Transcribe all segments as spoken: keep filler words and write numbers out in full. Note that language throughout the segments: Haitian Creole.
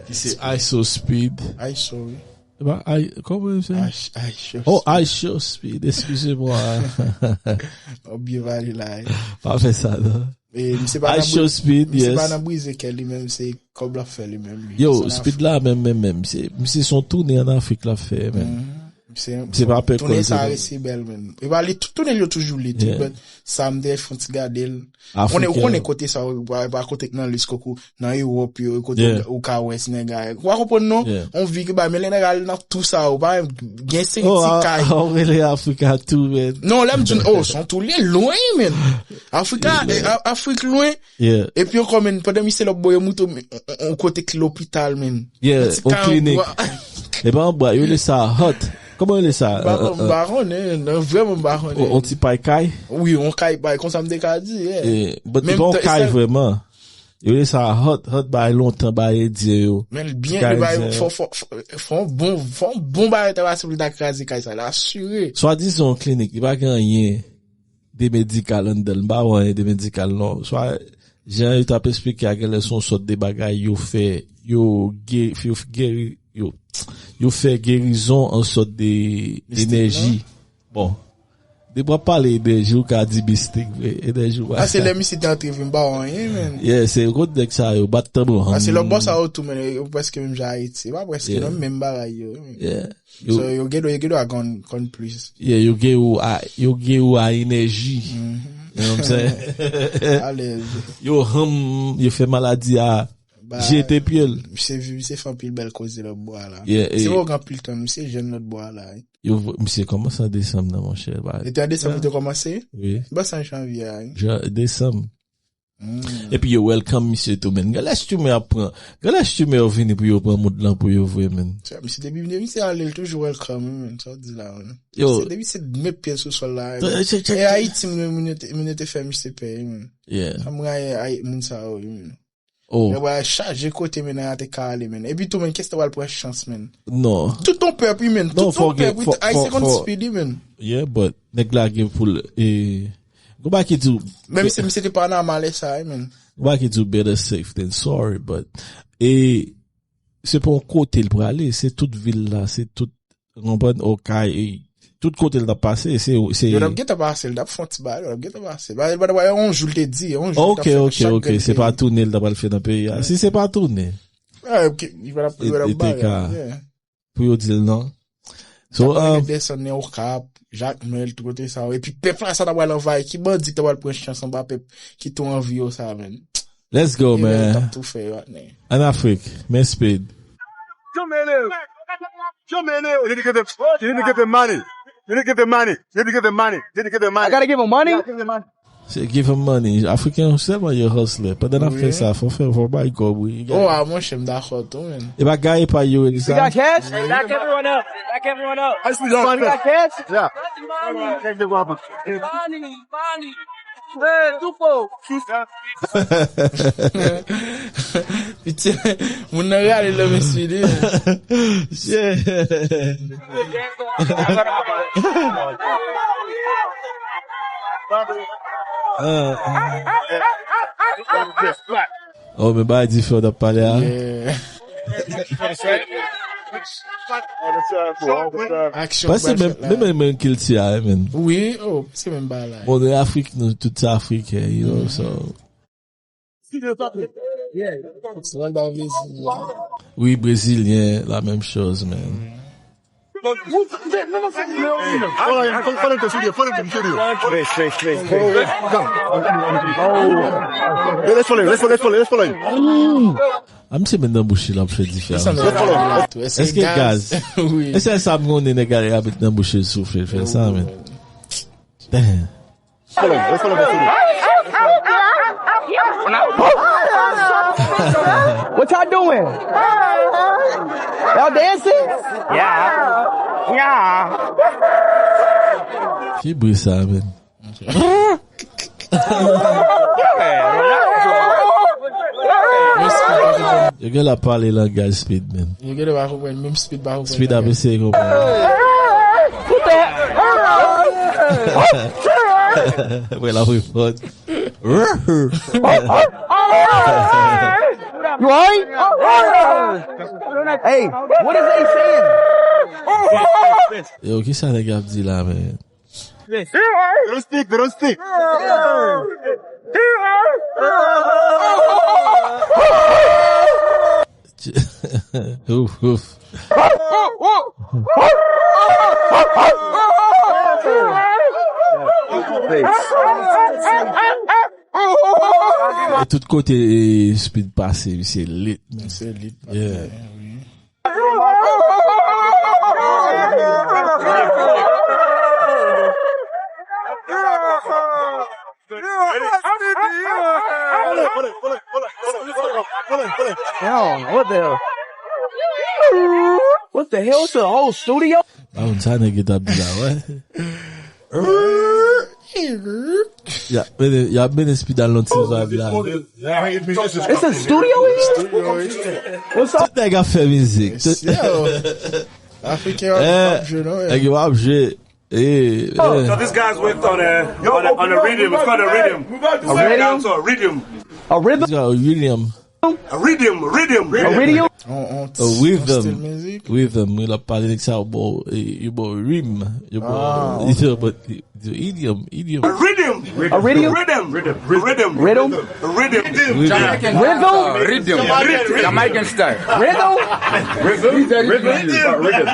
Ki se IShowSpeed. IShowSpeed. E pa I, kòman se? IShowSpeed. Oh, IShowSpeed, excusez-moi. Ou byen pale la. Pa fè sa, non. E misye pa nan IShowSpeed, misye pa yes. Nan brize kè li menm, se kòb l ap fè li menm. Yo, Speed la menm, menm, menm. Se, misye se yon toune an Afrik l ap fè, menm. Mhm. Se pa pè Tounen kòl sa tounen. Resi bèl, menn. E pa li, tout tounen yo toujou lit, Yeah. but sa m te fè yon ti gade l. Konnen, ou Afriken. Konnen kote sa, ou pa, pa kote k nan lis koko, nan Ewòp yo, kote Yeah. ou, ou ka wè si nèg a. Ou pa konprann non? Yeah. On vi ki ba, men lè nèg a al nan tou sa, ou pa gen se Oh, ti kay. A, ou rele Afrika tou, menn. Non, lè m di, oh, son tou li lwen, menn. Afrika, eh, A- Afrik lwen. Yeah. Epi ankò, menn, pandan misye lòt bò, yo moute yon, yon, yon kote ki lopital, menn. Yeah, Ti yon kay klinik. Anbwa. E pa anbwa, yo rele sa hut. Kòman yo rele sa? M pa Euh, konn, m pa konnen, non, vrèman m pa konnen. Yon ti pay kay? Wi, yon kay, bay, konsa m te ka di, yeah. Eh, but li Menm pa yon tan- kay sa- vrèman. Yo rele sa hut, hut bay lontan, bay Endyen yo. Men l byen, Kay li bay, Endyen. Fò, fò, fò, fò yon bon, fò yon bon bagay te pase pou li ta kraze kay sa, l asire. Swadizan yon klinik, li pa gen anyen de medikal anndan l, m pa wè anyen de medikal non. Swa, jan yo t ap eksplike a, genlè se yon sòt de bagay yo fè, yo ge-, yo geri, yo, yo fè gerizon an sòt de Mistik, enèji. Non? Bon, depi w ap pale enèji, ou ka di mistik, vre. Enèji ou pa. A se lè misye te antre vin ba w anyen, menn. Yeah, se kot nèg sa yo, bat tanbou. A se lòt bò sa yo tou, menn, yo prèske menm jan Ayiti. E pa prèske, Yeah. Non, menm bagay yo. Yeah. So, yo gen dwa, yo gen dwa konn, konn plis. Yeah, yo gen ou a, yo gen ou a enèji. You know what I'm saying? Alèz. Yo hanm, yo fè maladi a Ba, jete pye l. Misye, misye fè anpil bèl koze lòt bò a la. Yeah, Se eh. Vre, ou gen anpil tan, misye jèn lòt bò a la. Yo, misye kòmanse an desanm nan, monchè. Ba, Li te an desanm, li te kòmanse? Wi. Ba, sa janvye a, wi. Jan, desanm. Mm. Epi yo welcome misye tou, menn. Gen lè streamer ap pran. Gen lè streamer yo vini pou yo pran moun lan pou yo vre, menn. Sa, misye depi, depi misye ale, l toujou welcome, wi, menn. Sa w di la, menn. Yo. Misye depi se met pye l sou sòl la, wi. Check, check, check, E check. Ayiti, moun, moun yo te, moun yo te fè misye pè, wi, menn. Yeah. Sa m rayi, ay, moun sa yo, wi, menn. Oh. Yo pral chaje kote, menn, a te ka ale, menn. Epi tou, menn, kèst wè l pran chans, menn. Non. Tout yon pèp, wi, menn. Non, Tout yon fò gen, pèp, wi. fò, Ayisyen fò, konn fò. Speedy, menn. Yeah, but nèg la gen pou l, e, go back it to, Menm si misye te pa nan malè sa, wi, menn. Go back it to better safe than sorry, but, e, se pa yon kote l prale, se tout vil la, se tout, ou konprann, Okay, e, tout kote l t ap pase, se, se, Yo t ap gentan pase, l t ap fè yon ti bagay, yo t ap gentan pase. Bagay, bagay, yon jou l te di, yon jou l t ap Ok, fè nan ok, chak ok, grenn se peyi. Pa tounen l t ap al fè nan peyi a. Si se pa tounen, Ah, ok, li pa t ap, li pa t ap e te bagay, ka. Yeah. Pou yo di l non. So, Ap um, desann nan Okap, Jakmèl, tout kote sa yo. Epi pèp la sa ta pral anvayi. Ki bandi ki ta pral pran chans anba pèp ki tou anvi yo sa, menn? Let's go, Ebyen, yo t man. ap tou fè yo, nèg. An Afrik, men Speed. Yo mele. Yo mele. You need to give them, you need to give them money. You need to give them money. You need to give them money. You need to give them money. I gotta give them money? Se give him money. Afriken sèlman yo hustler. Pandan n ap fè sa, fò fè, fò bay kòb, wi. Oh, a monchè, m dakò tou, menn. E pa gaye pa yo, e sa. Back everyone up. Back everyone up. I see y'all. Got cash? Yeah. Money, money. Hey, Tupo. Piti, moun nan rale lò, mesye, li. Yeah. Ah, ah. Oh, men bagay diferan w t ap pale a. Yeah. Aksyon Paske pral menm, fèt la. menm, menm kilti a, menn. Wi, oh, se menm bagay la. Bon, nan Afrik, nou tout se Afriken, you know, so. Sou nan Brezil. Wi, brezilyen, la menm choz, menn. Follow him, follow him to studio, follow him to studio. Fresh, fresh, fresh, fresh. Let's follow him, let's follow, let's follow, let's follow him. A misye met nan bouch li, l ap fè diferans. Sa nan tou. Èske gaz? Wi. Èske sa m konnen nèg a met nan bouch li soufle, l fè sa, menn. Damn. Follow him, let's follow him to studio. What y'all doing? Y'all dancing? Yeah. Yeah. Ki bri sa, menn? Yo gen la pale langaj Speed, menn. Yo gen dwa konprann, menm Speed pa konprann. Speed ap eseye konprann. Mwen la reponn. You alright? Hey, what is they saying? Yo, ki sa nèg ap di la, man? They don't speak, they don't speak. Ouf, ouf. E tout kote, e, Speed pase, misye lit, man. Misye lit, yeah. Yo, what the hell? What the hell? It's a whole studio? Ba moun sa nèg yo t ap di la, wè. Y ap mennen, y ap mennen Speed al nan ti vibe la. It's a studio in here? What's up? Tout nèg ap fè mizik. Afriken yo ap jwe, non? Nèg yo ap jwe. Eh, eh. So this guy's worked on a, on a, on a rhythm. It's called a rhythm. A rhythm? Dancehall, rhythm. A rhythm? This guy, William. A rhythm, rhythm. A rhythm? On, on, on stil mizik. Rhythm. Wi, l ap pale nèg sa yo bon, eh, yo bon rim. Yo bon, yo bon, yo idiom, idiom. A rhythm. A rhythm? Rhythm. Rhythm. Rhythm. Rhythm. Rhythm. Jamaican style. Rhythm. Jamaican style. Rhythm? Rhythm. Rhythm. Rhythm.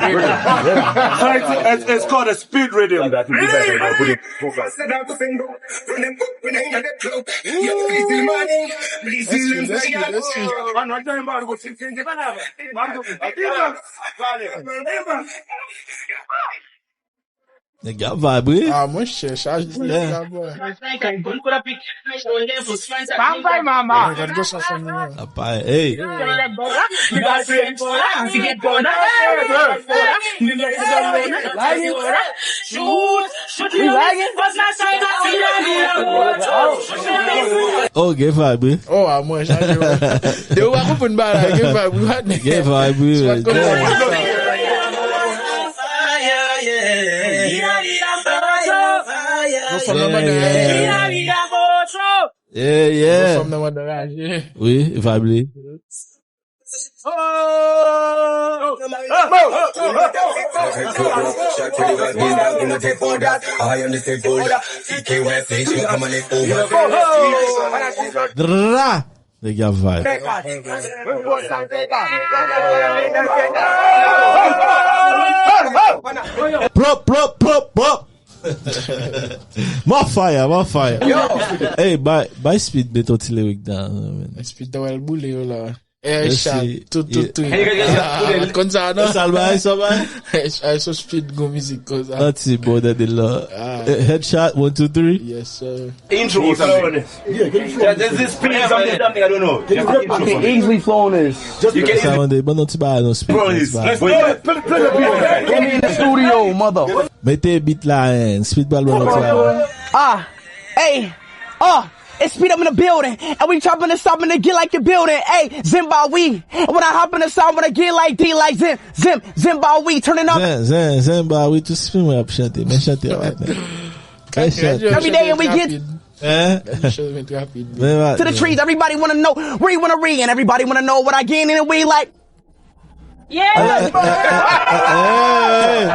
So it's, it's, it's called a speed rhythm. Nèg ap vibe, wi. Ah, monchè, chaje la, bò. Pa bay mama. Gad gwo sa fanmi an. Apa, hey. Oh, gen vibe, wi. Oh, a mwen, chaje, wi. De ou pa konprann bagay la, gen vibe, wi, patnè. Gen vibe, wi, wi. Gwo fanm nan bann raje. Yeah, yeah. Gwo fanm nan bann raje. Wi, vibe li. Dra! Nèg ap vibe. Plop, plop, plop, plop. More fire, more fire. Hey, bay, bay Speed met yon ti lyric down, man. Speed ta wè l boule yo la. Air shot, tout, tout, tout. Konn sa, non? Sa l bay, sa bay? Ay, so Speed gon mizik konsa. Anti bon nan de la. Eh, headshot, one, two, three. Yes, sir. Intro ou sa vle. Yeah, can you flow this? There's this Speed something, something I don't know. Just intro something. Easily flown this. Just you can sa mande, ban nou ti bagay non Speed. Flow this. Let's go. Play, play, play the beat. Put me in the studio, mother. Mete beat la, en. Speed pral ban nou ti bagay. Ah, hey, uh, it's Speed up in the building, and we chopping this up in the get like the building. Hey, Zimbabwe, and when I hop in the sound, when I get like D, like Zim, Zim, Zimbabwe, turning up. Zen, zen, Zimbabwe, tout Speed mwen ap chante, men chante a, patnè. Every day and we get. Hein? To the trees, everybody wanna know where you wanna re, and everybody wanna know what I get, and we like. Yeah.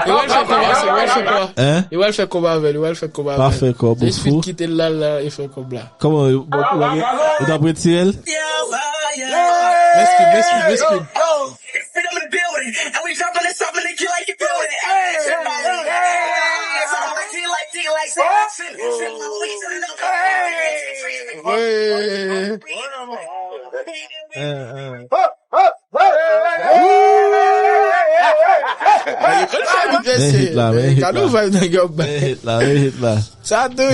Yo, w al fè kò pase, w al fè kò. Hein? Yo, w al fè kò avè l, yo, w al fè kò avè l. Pa fè kò, bouffou. Just kite l la, la, e fè kò la. Kòman, yo, bon, ou t ap retire l? Mèsi, mèsi, mèsi. Men hit la, men hit la. Men hit la, men hit la. Sa tou.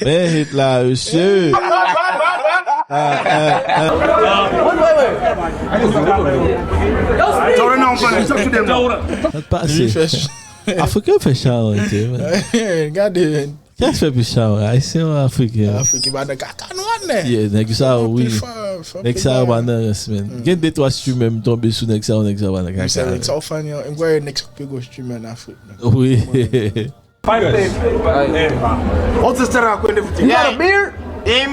Men hit la, mesye. Sa t pase. Afriken fè chawony, man. Gade, men. Kiyès fè plis chawony, Ayisyen ou Afriken? Afriken pa nan kaka, non, nè. Yeah, nèg sa yo, wi. Nèg sa yo pa nan rans, man. Gen de twa streamer m tonbe sou nèg sa yo, nèg sa yo pa nan kaka. Nèg sa yo funny, an. M kwè nèg sa yo pi gwo streamer nan Afrik, man. Wi. What?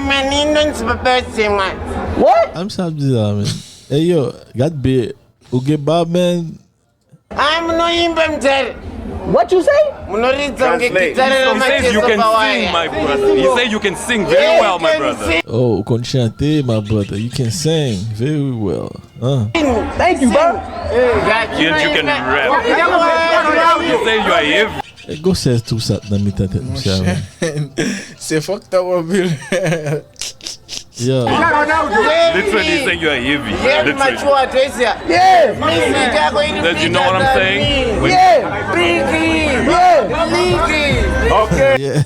Menino se papel se mat. What? I'm sorry, man. Hey yo, gad byen, ou gen ba, man. Ah, moun nou yimbe m tèl. What you say? Moun nou ri tèl ke ki tèl. He says you can sing, my brother. He says you can sing very well, my brother. Oh, ou konn chante, my brother. You can sing very well. Huh? Thank you, bro. And you can rap. He says you are heavy. E gwosès tou sa nan mitan tèt misye a, man. Se fucked up anpil. Yo. Literally, he said you are heavy. Literally. Yeah. That you know what I'm saying? Yeah. Biggie. Yeah. Biggie. Okay. Yeah.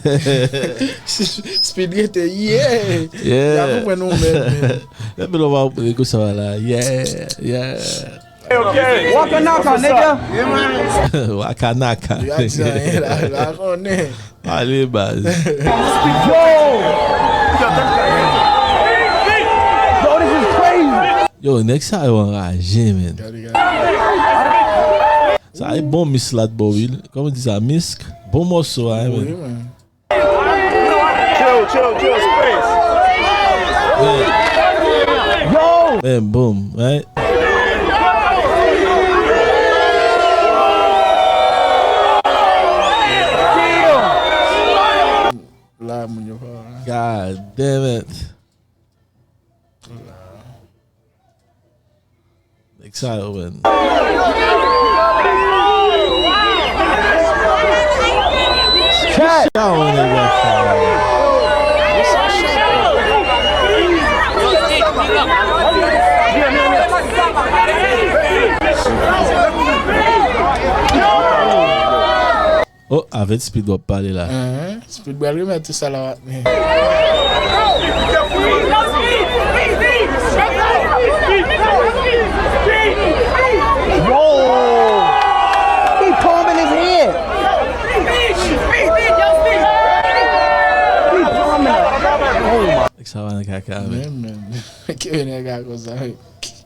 Speed rete, yeah. Yeah. Ya konprann nou menm. Lè m lè w ap gwo sa la. Yeah, yeah. Waka naka, nigga. Waka naka. Yo, a di anyen la, la konnen. Pale baz. Yo! Yo, this is crazy. Yo, nèg sa yo anraje, man. Sa e bon misk la bò wi. Kòman di sa, misk? Bon mòso a, man. Chill, chill, chill, space. Yo! Man, boom, right? La, moun yo pa. God damn it. Nèg sa yo, man. Cut. Sa wè nèg la fè. Oh, avèk Speed w ap pale la. Speed pral remèt tout sa la w ap men. Whoa! He palming his head. He palming it. Oh my. Sa va nan kaka, men. Men, men. Ke nèg a konsa, wi.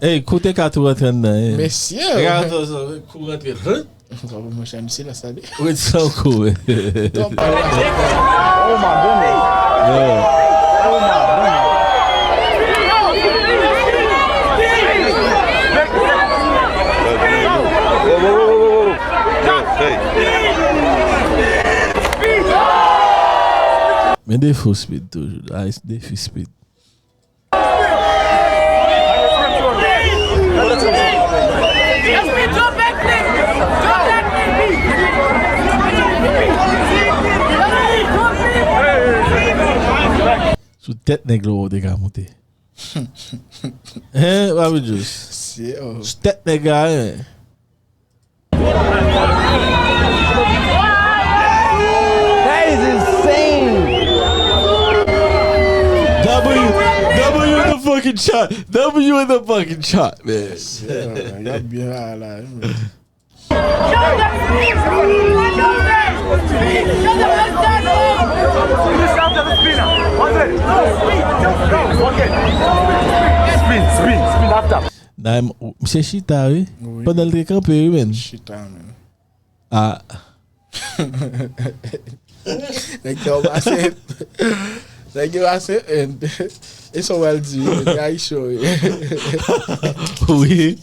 Ey, koute kat ou rantre anndan, ey. Mesye. Gade sa, kou rantre. Sa pou mwen chèm silans la de. Ret san kou, ey. Top. Oh my goodness. Yo. Oh my goodness. Hey. Men defo Speed toujou. Ay, defi Speed. Sou tèt nèg la ou te ka moute. Hein, Papi Juice? Sou tèt nèg la, hein? That is insane. W, W in the fucking chat. W in the fucking chat, man. Yeah, y ap byen la, la, wi, men. Spin, spin, spin after. Nan, misye chita, wi. Wi. Pandan l te kanpe, wi, men. Chita, men. Ah. Nèg yo pase. Nèg yo pase, men. E sa w al di, men, nèg Ayisyen yo ye. Wi.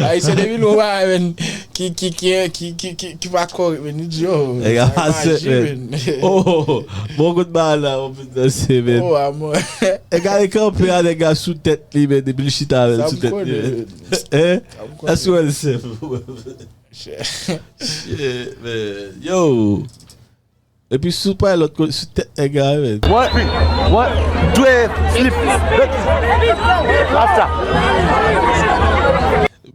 Ayisyen depi nou pa, men, ki, ki, ki, ki, ki, ki, ki pa kòrèk, men, nou di yo. Nèg a pase, men. Oh, bon kout bala, on peut danser, men. Oh, amò. E gade kanpe a, nèg a sou tèt li, men, depi l chita, men, sou tèt li, men. Hein? Èske w wè l sèf? Shit, man. Yo. Epi sou pay lòt kote, sou tèt nèg la, man. What? What? Dwe flip. After.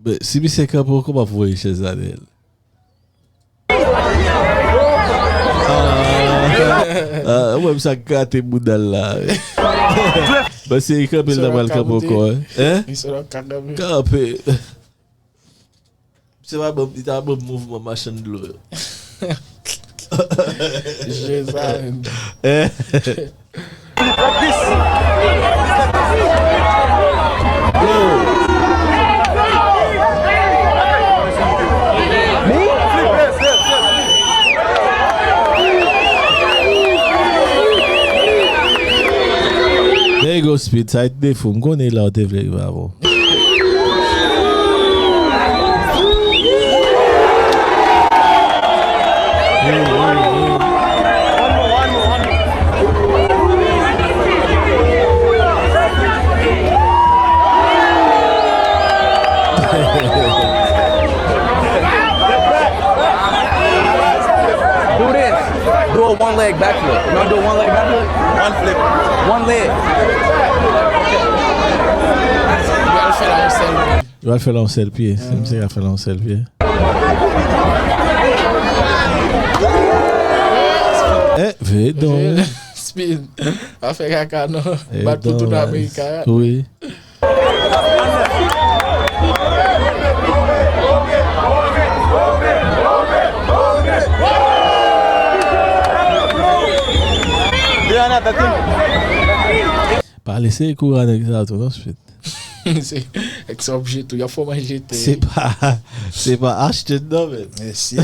Men, si misye kanpe, kòman pou voye chèz la dèyè l? Ah, ah, ou wè misye ap grate bouda l la. Paske li kanpe, l ta pral kanpe ankò, hein? Kanpe. Se pa bon, li ta bon mouvman machann dlo yo. Je sa menm. Eh. There you go, Speed. Sa a été defo. M konnen la ou te vle rive avan. Do this. Do a one leg backflip. You wanna do a one leg backflip? One flip. One leg. Yo al fè la yon sèl pye. Yo al fè la yon sèl pye. Se misye ki al fè la yon sèl pye. Eh, veye don. Speed. Pa fè kaka non. Bat pou tounen Amerika. Wi. Pa lese kouri a nèg sa tou non, Speed. Se, èk sa ap jete, y ap fè w manje tè. Se pa, se pa Ashton non, men. Mesye.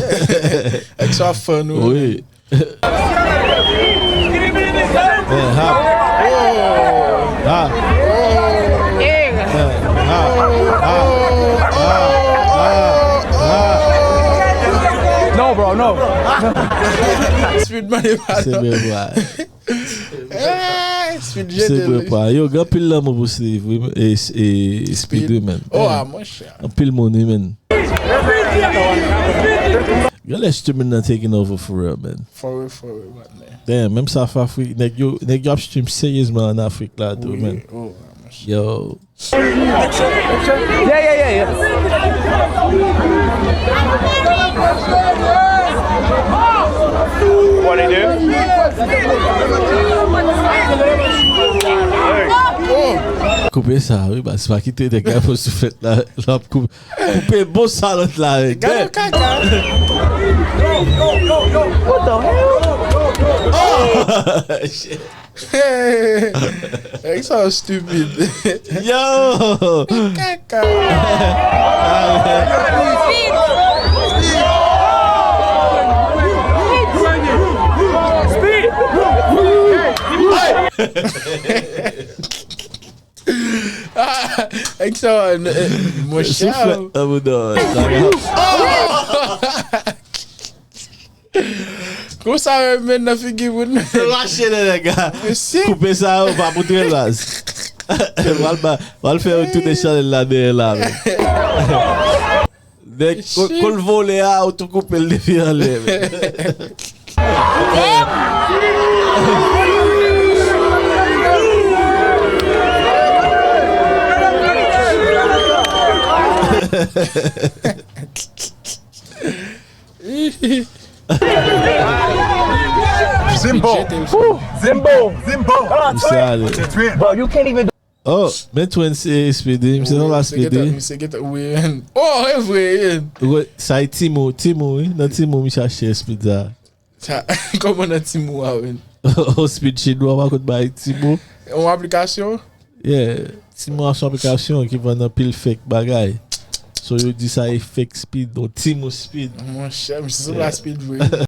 Èk sa ap fè nou. Wi. Eh, ha. Ha. Eh, ha. Ha. Ha. No, bro, no. Speed mande padon. Se vre, bro. Eh, Speed jete li. Se vre, bro. Yo, gen anpil lanmou pou Steve, wi, e, e, Speed, wi, man. Oh, ah, monchè. Anpil moun, wi, man. Gen lè streaming nan taking over for real, man. For real, for real, man. Damn, menm sa South Africa, nèg yo, nèg yo ap stream seryezman an Afrik la tou, man. Wi, oh, ah, monchè. Yo. Yeah, yeah, yeah, yeah. What they do? Koupe sa, wi, baz, pa kite nèg la pou souflèt la, l ap koupe, koupe bon sa lòt la, wi. Gade kaka. What the hell? Oh! Shit. Nèg sa stupid. Yo! Kaka. Nèg sa, monchè. Souflèt nan bouda. Konsa, men nan figi moun. Se mache nan nèg la. Mesye. Koupe sa, yo pa moutre l, baz. Pral ba, pral fè yo tounen chanèl la dèyè la, men. Nèg, kon, kon l vole a, ou tou koupe l depi anlè, men. Zimbo. Zimbo. Zimbo. Misye ale. Bro, you can't even do. Oh, men Twins se Speedy, misye nan la Speedy. Misye gentan, wi, men. Oh, e vre, men. Sa e Timo, Timo, wi. Nan Timo, misye achte Speed sa. Sa, kòman nan Timo a, men? Oh, Speed chinwa, pa konn bay Timo. Yon aplikasyon? Yeah, Timo a se yon aplikasyon ki vann anpil fake bagay. So, yo di sa e fake Speed, yon Timo Speed. Monchè, misye se pa Speed vre.